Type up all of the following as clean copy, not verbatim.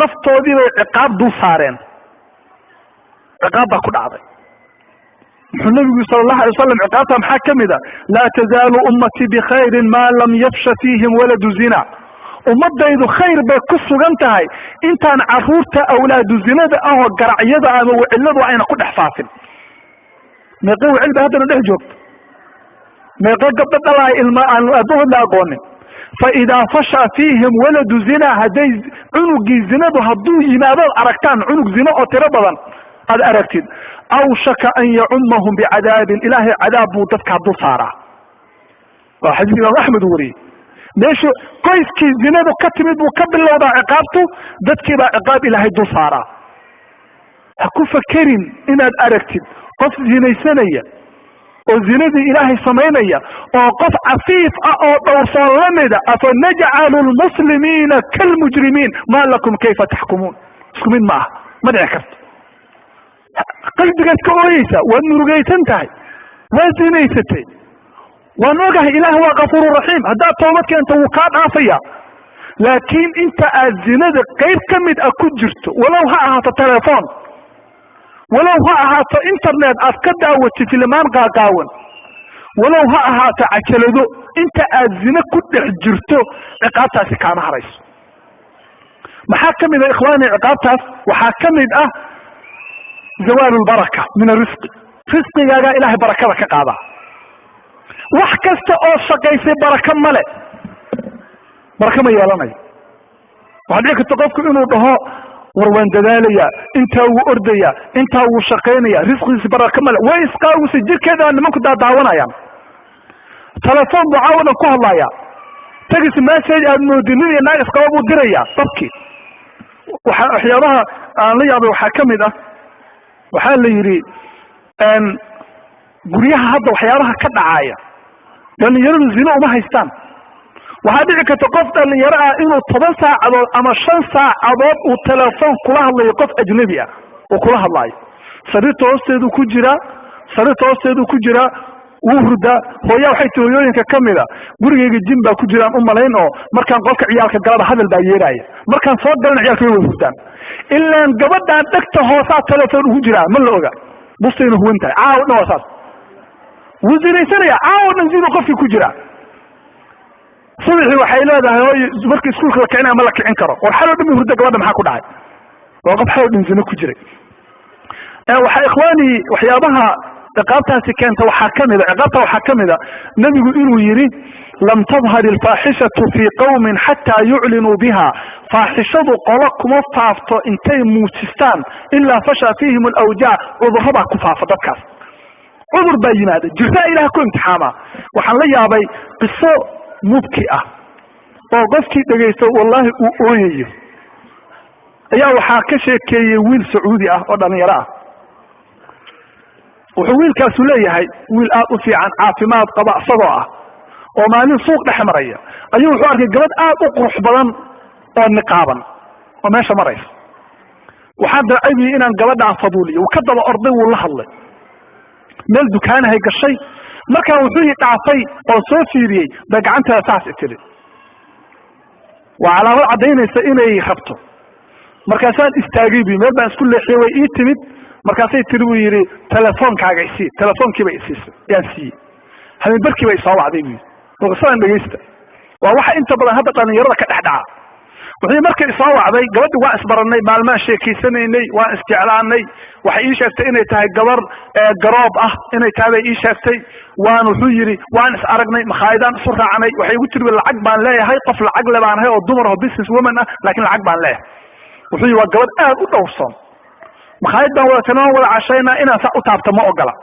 Naftoodii bay ciqaab dul saareen, ciqaab baa ku dhacday. Muxuu Nabigu sala Allahu alay wasalam, ciqaabta maxaa kamid a? "Laa tazaalu ummatii bikhayrin maa lam yafsha fiihim waladu zina." Ummadaydu khayr bay ku sugan tahay intaan caruurta awlaadu zinada ahoo garacyada ama wiciladu ayna ku dhex faafin. Meeqe wicil bay haddana dhex joogto? Meeqe gabdho dhalaay ilma aan aabahood la aqoonin? Fa idaa fasha fiihim waladu zina, hadday cunugii zinadu hadduu yimaadood aragtaan cunug zino oo tiro badan aad aragtid, awshaka an yacummahum bicadaabin, Ilaahay cadaab buu dadkaa dul saaraa. Waa xadiis Imaam Axmed uu wariyey. Meeshu qoyskii zinadu ka timid buu ka bilowdaa ciqaabtu, dadkii baa ciqaab Ilaahay dul saaraa. Ha ku fakerin inaad aragtid qof zinaysanaya oo zinadii Ilaahay samaynaya oo qof cafiif ah oo dhowrsoon lamida. Afa najcalu lmuslimiina kalmujrimiin ma lakum kayfa taxkumuun? Isku mid ma aha, ma dhici karto. Qalbigaad ka ooyeysaa, waad murugaysan tahay, waad zinaysatay, waan ogahay. Ilaah waa kafuuru raxiim, haddaad toobad keento wuu kaa dhaafaya. Laakiin inta aad zinada qayb ka mid ah ku jirto, walow ha ahaato telefoon, walow ha ahaato internet aad ka daawatid filimaan qaaqaawan, walow ha ahaato cajalado, inta aad zine ku dhex jirto ciqaabtaasi kaama harayso. Maxaa ka mid ah, ikhwaani, ciqaabtaas? Waxaa ka mid ah zawaalu lbaraka min arisqi. Risqigaagaa Ilahay barakada ka qaadaa. Wax kasta oo shaqaysay baraka male, baraka ma yeelanayo. Waxaa dhici karta qofku inuu dhaho, "War waan dadaalayaa." Intaa wuu ordaya, intaa wuu shaqaynaya, risqigiisi baraka male. Way isqaawisay, jirkeeda nimanku daadaawanayaan, telefoon buu caawa dhan ku hadlaya, text message aad moodid nin iyo naag isqaba buu diraya dabkii. Waxa waxyaabaha aan la yaabay waxaa ka mid ah, waxaa la yidhi guryaha hadda waxyaabaha ka dhacaya, dhalinyaradu zino uma haystaan. Waxaa dhici karta qof dhalinyaro ah inuu 10 saacadood ama 5 saacadood uu telefoon kula hadlayo qof ajnabi ah uu kula hadlaayo. Sariirta hoosteedu ku jiraa, sariirta hoosteedu ku jiraa, wuu hurdaa. Hooya waxay tii hooyooyinka ka mid a, "Gurigayga jin baa ku jiraan u malayn, oo markaan qolka ciyaalka galaba hadal baa yeeraya, markaan soo galana ciyaalka way wada hurdaan." Ilaan gabadhaan dhegta hoosaa telefoon ugu jiraa, ma la oga bustayna huwan tahay. Caawa dhan waa saas, wuu zinaysanaya, caawa dhan zinuu qofkii ku jiraa. Subaxii waxay leedahay, "Hooy," markii iskuulka la kicinaya ma la kicin karo, "War xaloo dhan ba hurda, gabadha maxaa ku dhacay?" Waa qof xaloo dhan zino ku jiray. Waxaa, ikhwaani, waxyaabaha ciqaabtaasi keenta waxaa kamida, ciqaabta waxaa kamid a Nebigu inuu yidhi, "Lam tadhar alfaaxishatu fii qawmin xataa yuclinuu biha." Faaxishadu qolo kuma faafto intay muujistaan, ilaa fashaa fiihim alawjaac, cudurro baa ku faafa dadkaas, cudur baa yimaada, jiraa Ilaah ku imtixaama. Waxaan la yaabay qiso mubki ah oo qofkii dhegaysto wallahi uu ooyayo ayaa waxaa ka sheekeeyey wiil Sacuudi ah oo dhalinyaro ah. Wuxuu wiilkaasu leeyahay, wiil aad u fiican, caafimaad qaba isagoo ah, oo maalin suuq dhex maraya ayuu wuxuu arkay gabadh aad u qurux badan oo niqaaban oo meesha maraysa. "Waxaan damcay," buyi, "inaan gabadhaan faduuliyo." Wuu ka daba orday, wuu la hadlay, meel dukaanahay gashay. Markaan wuxuu i dhaafay oo soo fiiriyey bay gacanteeda saas i tiri. Waa calaamad caddaynaysa inay rabto. "Markaasaan istaagay," buyi, "meel baan isku leexiyey, way ii timid. Markaasay tiri," buu yidhi, "Telefoonkaaga isii." Telefonkii bay isiisay, yaan siiyey. "Habeen barkii bay soo wacday," bu yidhi. Qisadan dhegaysta, waa waxa inta badan hadda dhalinyarada ka dhex dhaca. Wuxuu markay isoo wacday gabadhi, waan isbaranay, maalmaan sheekeysanaynay, waan isjeclaanay. Waxay ii sheegtay inay tahay gabar garoob ah inay tahay bay ii sheegtay. Waan, wuxuu yidhi, waan is aragnay, makhaayadaan isu raacnay. Waxay igu tiri, "Lacag baan leeyahay, qof lacag le baan ahay oo dumar oo business woman ah, laakiin lacag baan leeyahay." Wuxuu yidhi, "Waa gabadh aad u dhowrsoon. Makhaayad baan wada tagnay, waan wada cashaynaa, inaan sac u taabta ma ogola."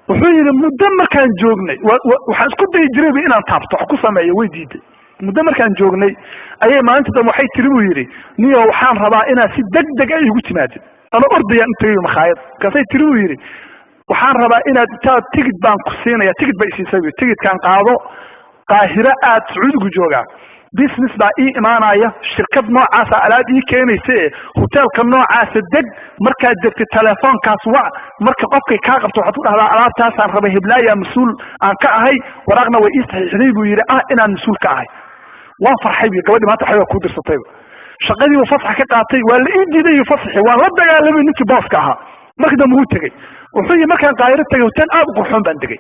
Wuxuu yidhi, "Muddo markaan joognay, waxaan isku dayi jirayba inaan taabto, wax ku sameeyo, way diiday. Muddo markaan joognay ayay maalinta dambe waxay tiri," buu yidhi, "niyo, waxaan rabaa inaad si deg deg a igu timaadid." Ama ordayaan u tagay makhaayad. Markaasay tiri," buu yidhi, "waxaan rabaa inaad intaad tigid baan ku siinaya." Tigid bay isiisay bu. "Tigidkaan qaado, Qaahiro aad, Sacuudigu joogaa, business baa ii imaanaya, shirkad noocaasa alaab ii keenaysa, e hoteelka noocaasa deg. Markaad degtid telefoonkaas wac. Marka qofkay kaa qabto waxaad ku dhahdaa, alaabtaasaan rabay, heblaaya mas-uul aan ka ahay. Waraaqna way ii saxiixday," buu yidhi, "ah inaan mas-uul ka ahay." Waan farxay bu. Gabadhi maanta waxbaa kuu dirsatayba. Shaqadii uu fasax ka qaatay waa la ii diiday fasaxi, waan la dagaalamay ninkii booska ahaa. Markii dambe wuu tegey, wuxuu yii markaan Qaahiro tegay hotel aad u qurxoon baan degay,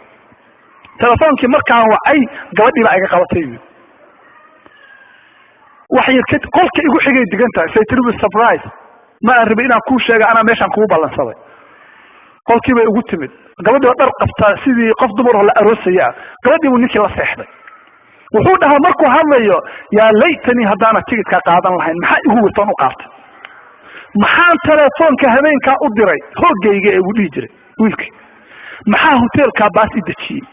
telefoonkii markaan wacay gabadhii baa iga qabatay. Wax yar ka qolka igu xigay degan tahay. Say tiri, surprise, ma aan rabay inaan kuu sheega, anaa meeshaan kugu ballansaday. Qolkii bay ugu timid gabadhii oo dhar qabtaa sidii qof dumar oo la aroosaya. Gabadhii buu ninkii la seexday. Wuxuu dhahaa markuu hadlayo, yaa laytanii haddaana tigidkaa qaadan lahayn, maxaa igu watoon u qaatay, maxaan telefoonka habeenkaa u diray hoogayga ee uu dhihi jiray wiilkii, maxaa hoteelkaa baas i dejiyey.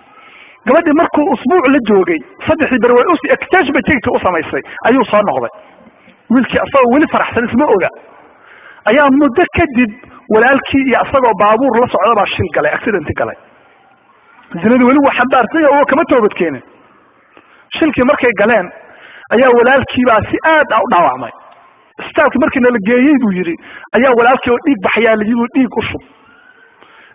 Gabadhii markuu usbuuc la joogay, saddexdii beri way us extension bay tigidka u samaysay, ayuu soo noqday wiilkii asagoo weli faraxsan, isma oga. Ayaa muddo kadib walaalkii iyo asagoo baabuur la socda baa shil galay, accident galay. Zinadii weli waa xambaarsanya oo kama toobad keenin. Shilkii markay galeen ayaa walaalkiibaa si aad a u dhaawacmay. Isbitaalkii markii nala geeyey, buu yidhi, ayaa walaalkii oo dhiig baxayaa la yimi, dhiig u shub.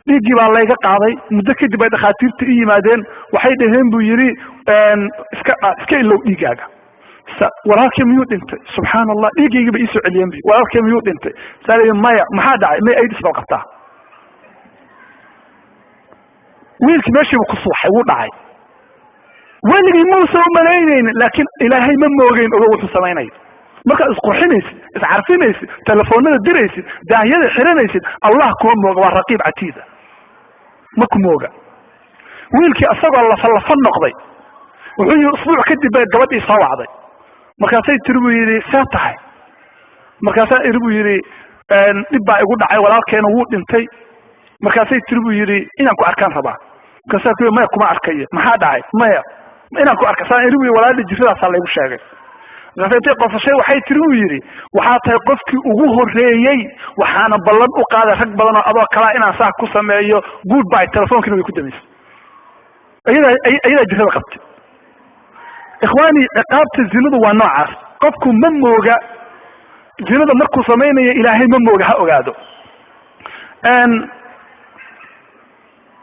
Dhiiggii baa layga qaaday. Muddo kadib ay dhakhaatiirta i yimaadeen, waxay dhaheen, buu yidhi, iska ilow dhiiggaaga. Walaalkii miyuu dhintay? Subxaana Allah, dhiiggaygii bay iisoo celiyeen. Bu walaalkii miyuu dhintay? Saa maya. Maxaa dhacay? May AIDS baad qabtaa. Wiilkii meeshiibu ku suuxay, wuu dhacay. Weligii muusa umalaynaynin, laakiin Ilaahay ma moogeyn, ogo wuxuu samaynayo. Markaad isqurxinaysid, iscarfinaysid, telefoonada diraysid, daahyada xiranaysid, Allah kuma mooga, waa raqiib catiida, ma ku mooga. Wiilkii isagoo lafa lafa noqday, wuxuu yihi, usbuuc kadib bay gabadhii soo wacday. Markaasay tiri, buu yidhi, see tahay? Markaasaa iri, buu yidhi, dhib baa igu dhacay, walaalkeena wuu dhintay. Markaasay tiri, buu yidhi, inaan ku arkaan rabaa. Markaasaa ku maya, kuma arkayo. Maxaa dhacay? Maya, inaan ku arka saan iri, bu walaalii jiradaasaa laygu sheegay. Markaasa intay qosashay waxay tiri, uu yidhi, waxaa tahay qofkii ugu horeeyey, waxaana ballan u qaaday rag badan oo adoo kalaa inaan saa ku sameeyo. Good bye. Telefoonkiina way ku damaysay. Iyadaa jirada qabtay. Ikhwaani, ciqaabta zinadu waa noocaas. Qofku ma mooga zinada markuu samaynayo, Ilaahay ma mooga, ha ogaado.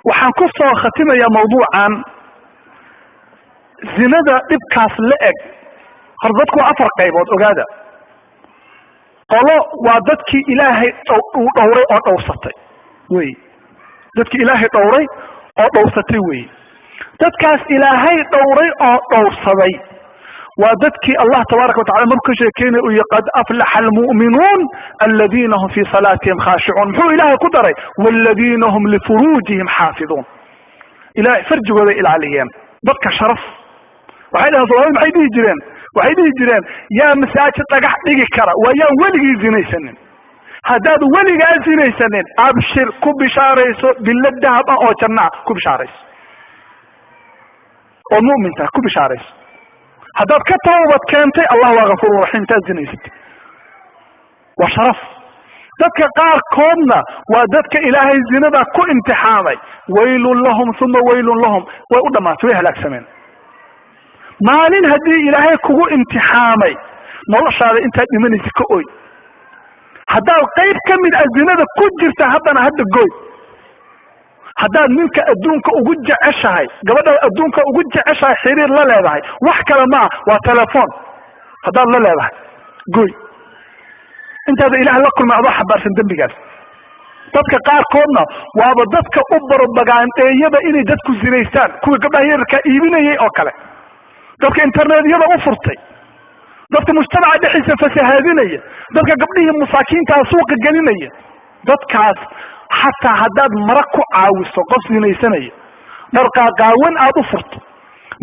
Waxaan ku soo khatimayaa mawduucan zinada dhibkaas la eg. Hor dadku waa afar qaybood, ogaada. Qolo waa dadkii Ilaahay uu dhowray oo dhowrsatay wey, dadkii Ilaahay dhowray oo dhowrsatay wey. Dadkaas Ilaahay dhowray oo dhowrsaday waa dadkii Allah tabaaraka watacala markuu ka sheekeynay uu yihi, qad aflaxa almu'minuun aladiina hum fii salaatihim khaashicuun. Muxuu Ilaahay ku daray? Waladiina hum lifuruujihim xaafiduun. Ilahay farjigooday ilaaliyeen. Dadka sharaf waxay dhahen soomaalida, maxay dhihi jireen? Waxay dhihi jireen, yaa masaajid dhagax dhigi kara? Waa yaan weligii zinaysanin. Haddaad weligaa zinaysanin, abshir, ku bishaarayso bilo dahab ah oo janna ah, ku bishaarayso oo mu'minta ku bishaarayso. Haddaad ka tawbad keentay, Allah waa gafuuru raxiim. Intaad zinaysatay waa sharaf. Dadka qaarkoodna waa dadka Ilaahay zinada ku imtixaamay. Waylun lahum uma waylun lahum, way u dhamaatay, way halaagsameen. Maalin haddii Ilaahay kugu imtixaamay, noloshaada intaad dhimanaysa ka oy. Haddaad qayb ka mid a zinada ku jirta haddana, hadda goy. Haddaad ninka adduunka ugu jeceshahay, gabadhaad adduunka ugu jeceshahay xiriir la leedahay, wax kale maa, waa telefoon haddaad la leedahay, goy intaada Ilaah la kulmay adoo xambaarsan dembigaas. Dadka qaarkoodna waaba dadka u barobagaandeeyaba inay dadku zinaystaan, kuwii gabdhaha yararkaa iibinayay oo kale, dadka internetyada u furtay, dadka mujtamaca dhexdiisa fasahaadinaya, dadka gabdhihii masaakiintaa suuqa gelinaya. Dadkaas xataa haddaad mara ku caawiso qof zinaysanaya, dharqaaqaawan aad u furto,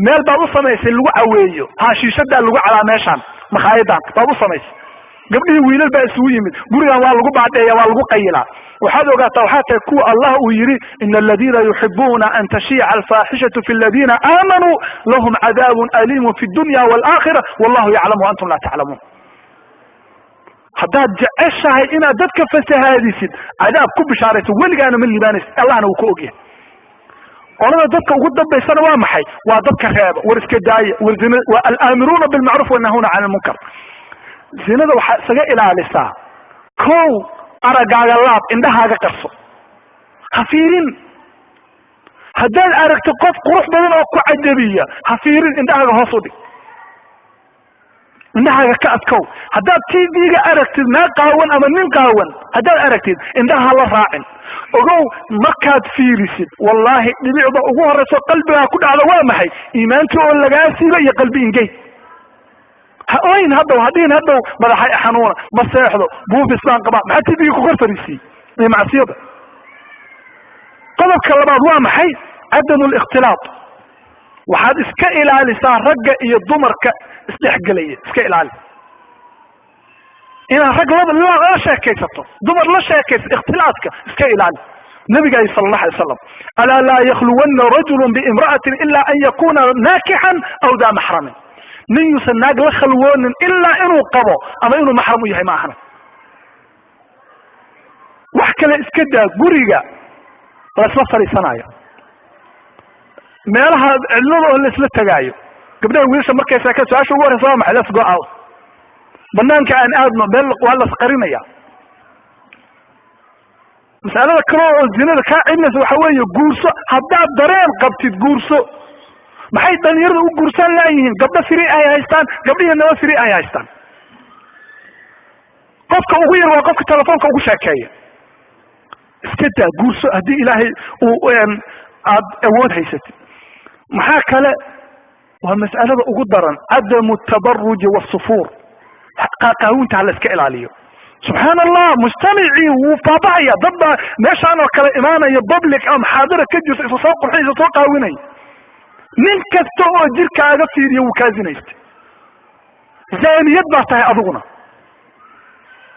meel baad u samaysay lagu caweeyo, haashiishadaa lagu calaa, meeshaan makaayadan baad u samaysay, gabdhihii wiilal baa isugu yimid, gurigan waa lagu baadheeya, waa lagu qayilaa. Waxaad ogaataa waxaa tahay kuwa Allah uu yidhi, ina aladiina yuxibuuna an tashiica alfaaxishatu fi aladiina aamanuu lahum cadaabun aliimun fi dunya waalaakhira, wallahu yaclamu antum laa taclamuun. Haddaad jeceshahay inaad dadka fasahaadisid, cadaab ku bishaarayso, weligaana ma liibaanaysid, Allahna wuu ka ogyahay. Qolada dadka ugu dambaysana waa maxay? Waa dadka reeba, war iska daaya, war zina, waa alaamiruuna bilmacruuf wanahuuna can lmunkar. Zinada waxaa isaga ilaalisaa, kow, aragaaga laab, indhahaaga qarso, ha fiirin. Haddaad aragto qof qurux badan oo ku cajabiya, ha fiirin, indhahaaga hoos u dhig. Indhahaaga ka adkow. Haddaad TV-ga aragtid naag qaawan ama nin qaawan, haddaad aragtid, indhaha la raacin. Ogow, markaad fiirisid, wallahi, dhibicda ugu horeyso qalbigaa ku dhacda waa maxay? Iimaankii oo lagaa siiba iyo qalbi ingey. Ha oyn haddow, hadhihin haddow madaxay xanuuna, ma seexdo, buufis baan qabaa. Maxaa TV-ga ku kor fariisiiyey iyo macsiyada? Qodobka labaad waa maxay? عدم الاختلاط. Waxaad iska ilaalisaa ragga iyo dumarka isdhexgelaya. Iska ilaali inaad rag la sheekaysato, dumar la sheekaysato. Ikhtilaatka iska ilaali. Nabiga صلى الله عليه وسلم: "ألا لا يخلون رجل بامرأة إلا أن يكون ناكحا أو ذا محرم." Nin yuusan naag la khalwoonin ilaa inuu qabo ama inuu maxram u yahay ma ahana. Wax kale iska daa, guriga laisla fadhiisanayo, meelaha cidlada oo laisla tegaayo, gabdhaha wiilasha markay sheeka, su-aasha ugu horeysa waa maxay? "Let's go out, banaanka aan aadno." Meel waa lasqarinaya. Masalada kale oo zinada kaa celinaysa waxa weeye guurso. Haddaad dareen qabtid, guurso. Maxay dhalinyarada u guursan laayihiin? Gabdho free ay haystaan, gabdhihii naba free ay haystaan. Qofka ugu yar waa qofka telefoonka ugu sheekeeya. Iska daa, guurso haddii Ilaahay uu aad awood haysatid. Maxaa kale? Waa mas'alada ugu daran, عدم التبرج والسفور. Qaaqaawinta ha la iska ilaaliyo. Subxaan Allah, mujtamacii wuu baaba'aya. Dad baa meeshaan oo kale imaanaya, public ama muxaadara ka jirto, isa soo qurxin, isa soo qaawinaya. Nin kasta oo jirkaaga fiiriyo wuu kaa zinaystay, zaaniyad baa tahay adiguna.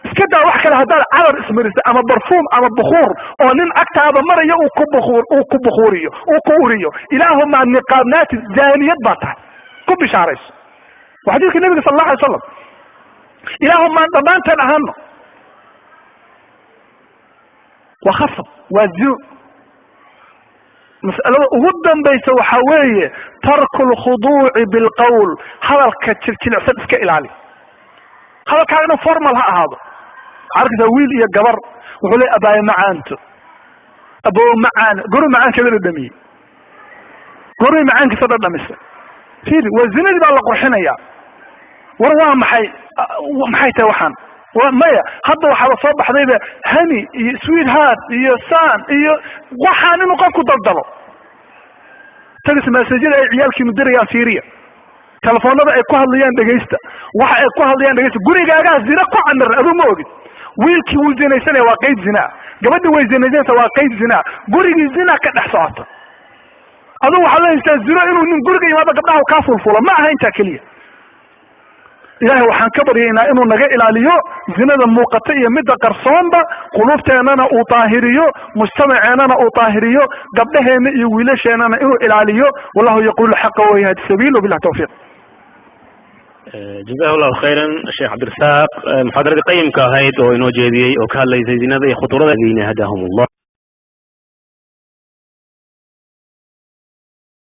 Iska daa wax kale, haddaad cadar ismarisa ama barfuum ama bukuur oo nin agtaada maraya uu ku bukuur, uu ku bukuuriyo, uu ku uriyo, ilaahumaa niqaabnaatid, zaaniyad baa tahay, ku bishaarayso. Waa xadiiska nabiga صلى الله عليه وسلم. Ilaahumaan dhammaanteen ahaano. Waa khasab, waa zino. Mas'alada ugu dambaysa waxaa weeye ترك الخضوع بالقول. Hadalka jiljilcsan iska ilaali. Hadalkaagana formal ha ahaado. Waxaa arkaysaa wiil iyo gabar wuxuu ley: "Abaayo macaanto, aboo macaan." Goru macaankeeda dhadhamiyey? Goruy macaankiisa dhadhamisa? Fiiri, waa zinadii baa la qurxinaya. War waa maxay? Maxay tahay waxaan? Maya, hadda waxaaba soo baxdayba honey iyo sweetheart iyo san iyo waxaan inuu qofku daldalo. Text message-yada ay ciyaalkiinu dirayaan fiiriya, telefoonada ay ku hadlayaan dhegaysta, waxa ay ku hadlayaan dhegaysta. Gurigaagaa zina ku camiran, aduu ma ogid. Wiilkii wuu zinaysanaya, waa qeyd zinaa. Gabadhii way zinaysanaysa, waa qeyd zinaa. Gurigii zina ka dhex socota. Adugu waxaad lehaystaa zino inuu nin guriga yimaado, gabdhaha kaa fulfulo. Ma aha intaa keliya. Ilahay waxaan ka baryaynaa inuu naga ilaaliyo zinada muuqata iyo midda qarsoonba, quluubteennana uu daahiriyo, mujtamaceennana uu daahiriyo, gabdhaheenna iyo wiilasheennana inuu ilaaliyo. والله يقول الحق ويهدي السبيل. وبالله التوفيق. جزاه الله خيرا sheekh Cabdirasaaq, muxaadaradii qayimka ahayd oo inoo jeediyey oo ka hadlaysay zinada iyo khuturada. هداهم الله.